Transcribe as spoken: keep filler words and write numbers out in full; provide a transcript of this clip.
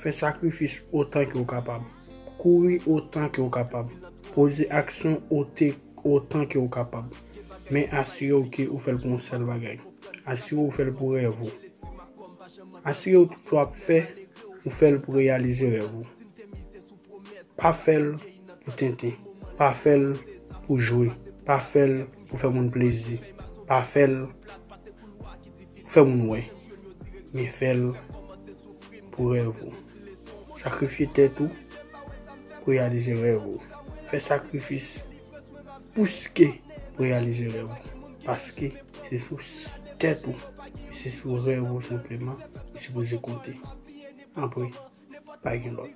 Fè sakrifis otan ke w kapab. Kouri otan ke w kapab. Poze aksyon ote-, otan ke w kapab. Men asire w ke ou fè l pou yon sèl bagay. Asire w fè l pou rèv ou. Asire w tout sa w ap fè, ou fè l pou reyalize rèv ou. Pa fè l pou tenten. Pa fè l pou jwe. Pa fè l pou fè moun plezi. Pa fè l pou fè moun wè. Men fè l pou rèv ou. Sakrifye tèt ou pou reyalize rèv ou. Fè sakrifis plis ke pou reyalize rèv ou. Paske se sou s-, tèt ou, se sou rèv ou senpleman ou sipoze konte. Apre, pa gen lòt.